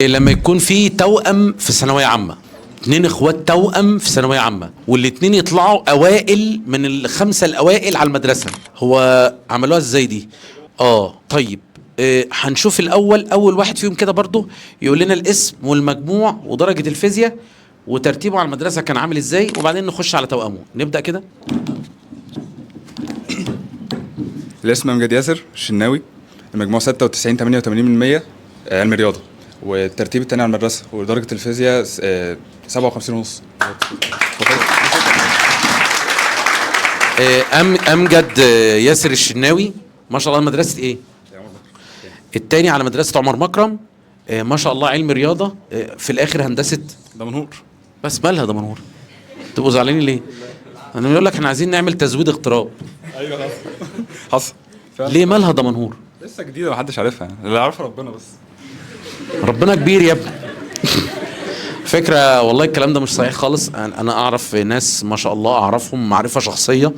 لما يكون في توأم في ثانوية عامة، اتنين اخوات توأم في ثانوية عامة والاتنين يطلعوا اوائل من الخمسة الاوائل على المدرسة، هو عملوها ازاي دي؟ طيب هنشوف الاول، اول واحد فيهم كده برضو يقول لنا الاسم والمجموع ودرجة الفيزياء وترتيبه على المدرسة كان عامل ازاي، وبعدين نخش على توأمه. نبدأ كده. الاسم امجد ياسر الشناوي، المجموع 96 88%، علم رياضة، والترتيب الثاني على المدرسة، ودرجة الفيزياء 57 ونص. امجد ياسر الشناوي، ما شاء الله، مدرسه ايه؟ الثاني على مدرسه عمر مكرم، ما شاء الله علم رياضة، في الاخر هندسة دمنهور. بس مالها دمنهور؟ تبقوا زعلانين ليه؟ انا بيقول لك احنا عايزين نعمل تزويد اغتراب. ايوه حصل. ليه مالها دمنهور؟ لسه جديدة محدش عارفها، اللي عارفها ربنا بس. ربنا كبير يا ابني. فكرة والله الكلام ده مش صحيح خالص. أنا أعرف ناس ما شاء الله، أعرفهم معرفة شخصية،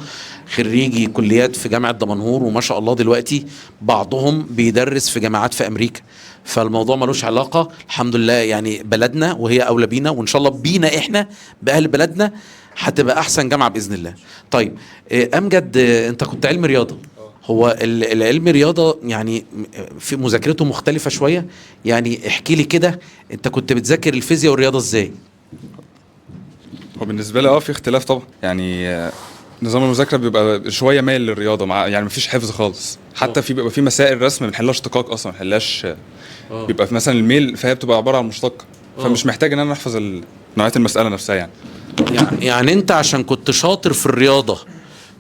خريجي كليات في جامعة دمنهور، وما شاء الله دلوقتي بعضهم بيدرس في جامعات في أمريكا. فالموضوع ملوش علاقة، الحمد لله، يعني بلدنا وهي أولى بينا، وإن شاء الله بينا إحنا بأهل بلدنا هتبقى أحسن جامعة بإذن الله. طيب أمجد، أنت كنت علم رياضة. هو العلم رياضة يعني في مذاكرته مختلفة شوية، يعني احكي لي كده انت كنت بتذاكر الفيزياء والرياضة ازاي؟ هو بالنسبة لي في اختلاف طبعا، يعني نظام المذاكرة بيبقى شوية مايل للرياضة، مع يعني مفيش حفظ خالص، حتى في بيبقى في مسائل رسم ما بنحلهاش اشتقاق اصلا، ما بنحلهاش، بيبقى في مثلا الميل، فهي بتبقى عبارة عن مشتق، فمش محتاج ان انا احفظ نوعية المسألة نفسها يعني. يعني انت عشان كنت شاطر في الرياضة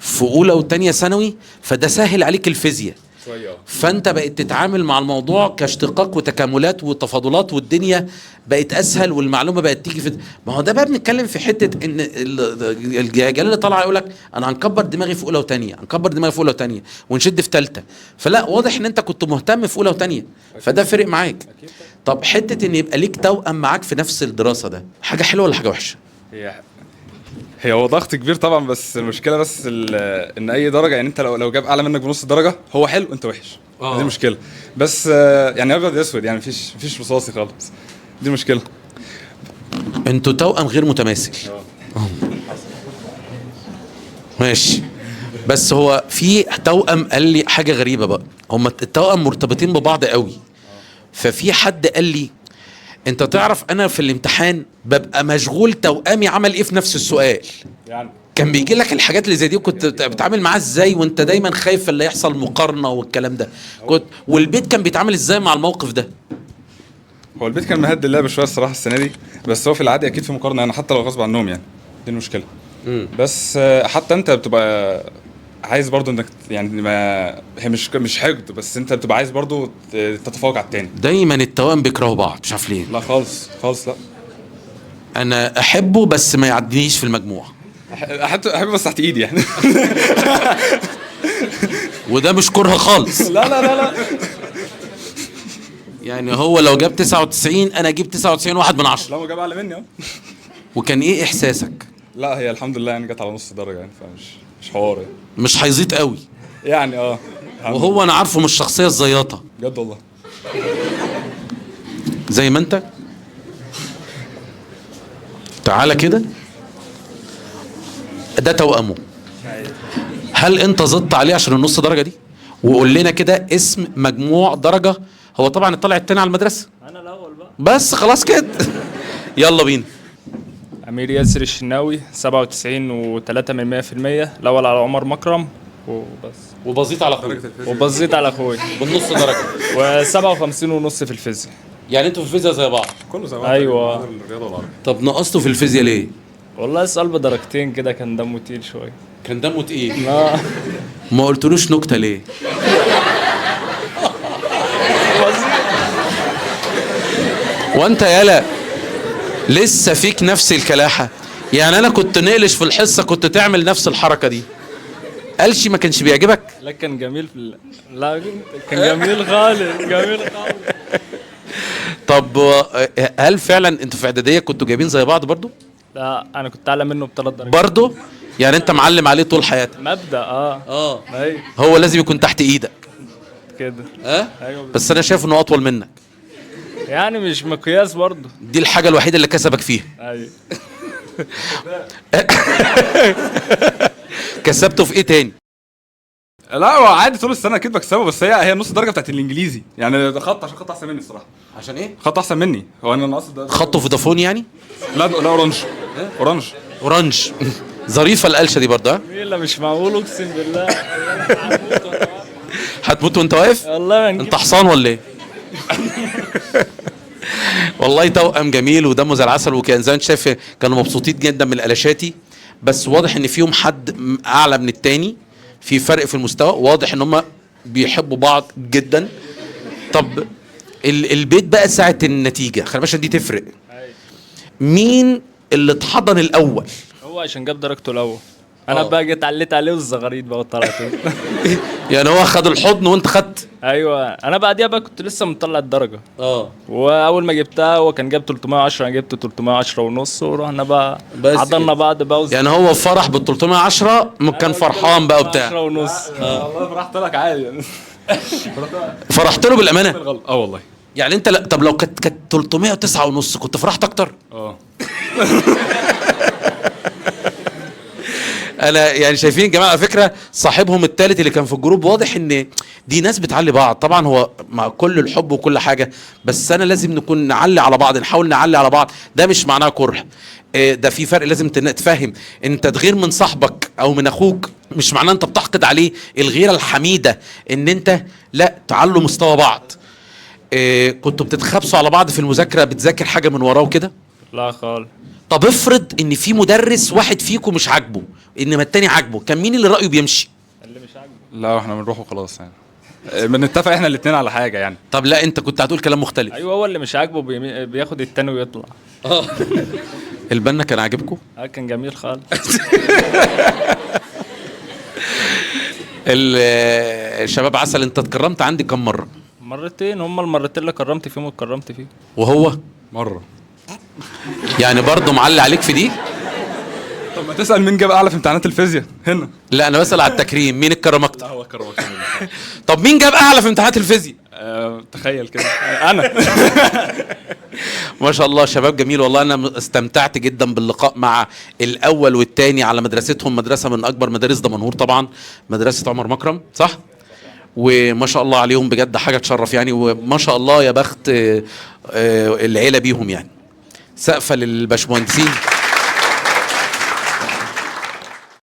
في اولى وتانية ثانوي فده سهل عليك الفيزياء شوية، فانت بقيت تتعامل مع الموضوع كاشتقاق وتكاملات وتفاضلات، والدنيا بقت اسهل والمعلومه بقت تيجي في. ما هو ده بقى بنتكلم في حتة ان الجيال اللي طالع يقول لك انا هنكبر دماغي في اولى وتانية، هنكبر دماغي في اولى وتانية ونشد في ثالثة. فلا، واضح ان انت كنت مهتم في اولى وتانية فده فرق معاك. طب حتة ان يبقى ليك توأم معاك في نفس الدراسة، ده حاجة حلوة ولا حاجة وحشة؟ هي هو ضغط كبير طبعا، بس المشكلة بس ان اي درجه، يعني انت لو جاب اعلى منك بنص درجه هو حلو انت وحش. دي مشكلة بس، يعني ابيض اسود، يعني مفيش رصاصي خالص، دي مشكلة. انتوا توأم غير متماثل. ماشي، بس هو في توأم قال لي حاجة غريبة بقى، هم التوأم مرتبطين ببعض قوي. ففي حد قال لي انت تعرف انا في الامتحان ببقى مشغول توأمي عمل ايه في نفس السؤال. يعني كان بيجي لك الحاجات اللي زي دي، وكنت بتتعامل معاه ازاي وانت دايما خايف اللي يحصل مقارنة والكلام ده؟ كنت والبيت كان بيتعامل ازاي مع الموقف ده؟ هو البيت كان مهدي اللعب شوية الصراحة السنة دي، بس هو في العادي اكيد في مقارنة، يعني حتى لو غصب عنهم، يعني دي المشكلة. بس حتى انت بتبقى عايز برضو انك يعني ما هي مش حقد، بس انت بتبقى عايز برضو تتفوق على التاني. دايما التوأم بيكرهوا بعض، مش عارف ليه. لا خالص خالص، لا انا احبه بس ما يعدينيش في المجموع. احب بس تحت ايدي يعني. وده مش كره خالص. لا لا لا لا، يعني هو لو جاب 99 انا اجيب 99.1 من 10. لا هو جاب اعلى مني اهو. وكان ايه احساسك؟ لا هي الحمد لله يعني جت على نص درجه يعني، فمش مش حوار يعني. مش هيزيط قوي يعني وهو انا عارفه مش الشخصية الزياطه بجد والله. زي ما انت. تعالى كده، ده توأمه. هل انت زدت عليه عشان النص درجه دي؟ وقول لنا كده اسم، مجموع، درجه. هو طبعا طلع التاني على المدرسة، انا الاول بقى بس خلاص كده. يلا بينا. امير ياسر الشناوي، 97.3%، الاول على عمر مكرم وبس. وبزيط على اخويا وبزيت على اخويا بالنص درجه. و57.5 في الفيزياء. يعني انتوا في الفيزياء زي بعض؟ كله زي بعض. ايوه. الرياضة والعربي. طب نقصتوا في الفيزياء ليه؟ والله السؤال بدرجتين كده، كان دمه تقيل شوية. كان دمه تقيل. ما قلتلوش نكتة ليه؟ وانت يالا لسه فيك نفس الكلاحه؟ يعني انا كنت نقلش في الحصة كنت تعمل نفس الحركة دي. قالش ما كانش بيعجبك؟ لا كان جميل في لا كان جميل خالص، جميل خالص. طب هل فعلا انتوا في اعدادية كنتوا جايبين زي بعض برضو؟ لا انا كنت اعلى منه بثلاث درجات برضو؟ يعني انت معلم عليه طول حياتك؟ مبدأ. ايوه هو لازم يكون تحت ايدك كده. ايوه بس انا شايف انه اطول منك. يعني مش مقياس برضه. دي الحاجة الوحيدة اللي كسبك فيها. ايوه. كسبته في ايه تاني؟ لا هو عادي طول السنة اكيد بكسبه، بس هي نص درجه بتاعت الانجليزي يعني، ده خط عشان خط احسن مني الصراحة. عشان ايه؟ خط احسن مني، هو انا ناقص ده. خطه فودافون يعني؟ لا لا اورنج. اورنج اورنج. ظريفة القلشه دي برضه. ها؟ جميلة مش معقول اقسم بالله. هتموت وانت واقف؟ والله ما نجيب. انت حصان ولا ايه؟ والله توأم جميل ودمه زي العسل، وكان زي ما انت شايف كانوا مبسوطين جدا من القلاشاتي، بس واضح ان فيهم حد اعلى من التاني، في فرق في المستوى، واضح ان هم بيحبوا بعض جدا. طب البيت بقى ساعة النتيجة، خلي بالك دي تفرق. مين اللي اتحضن الأول؟ هو عشان جاب درجته الاول، انا بقى جيت عليت عليه والزغاريد بقى وطلعت. يعني هو خد الحضن وانت خدت؟ ايوه، انا بعديها بقى كنت لسه مطلع الدرجة. واول ما جبتها هو كان جاب 310، انا جبت 310 ونص، ورحنا بقى حضننا بعض بقى. يعني هو فرح بال 310، كان فرحان بقى وبتاع. 10 ونص. والله فرحت لك عادي يعني. فرحت له بالامانة؟ والله. يعني انت لا، طب لو كانت 309 ونص كنت فرحت اكتر؟ انا يعني شايفين يا جماعة، على فكرة صاحبهم الثالث اللي كان في الجروب، واضح ان دي ناس بتعلي بعض. طبعا هو مع كل الحب وكل حاجة، بس انا لازم نكون نعلي على بعض، نحاول نعلي على بعض. ده مش معناه كره، ده في فرق لازم تفهم. انت تغير من صاحبك او من اخوك مش معناه انت بتحقد عليه. الغيرة الحميدة ان انت لا تعلوا مستوى بعض. كنتوا بتتخابسوا على بعض في المذاكرة؟ بتذاكر حاجة من وراه وكده؟ لا خالص. طب افرض ان في مدرس واحد فيكم مش عاجبه، انما التاني عاجبه، كان مين اللي رايه بيمشي؟ اللي مش عاجبه. لا احنا بنروح وخلاص يعني، بنتفق احنا الاثنين على حاجة يعني. طب لا انت كنت هتقول كلام مختلف. ايوه، هو اللي مش عاجبه بياخد التاني ويطلع. البنا كان عاجبكم؟ كان جميل خالص. الشباب عسل. انت اتكرمت عندي كم مرة؟ مرتين، هما المرتين اللي كرمت فيهم واتكرمت فيهم. وهو مرة يعني برضه معلي عليك في دي؟ طب ما تسأل مين جاب اعلى في امتحانات الفيزياء هنا. لا انا بسأل على التكريم، مين اتكرم اكتر؟ لا هو اتكرم اكتر. طب مين جاب اعلى في امتحانات الفيزياء؟ تخيل كده انا. ما شاء الله شباب جميل والله. انا استمتعت جدا باللقاء مع الاول والثاني على مدرستهم، مدرسه من اكبر مدارس دمنهور طبعا، مدرسه عمر مكرم، صح؟ وما شاء الله عليهم بجد، حاجة تشرف يعني. وما شاء الله يا بخت العيلة بيهم يعني. سقفه للباشمهندسين.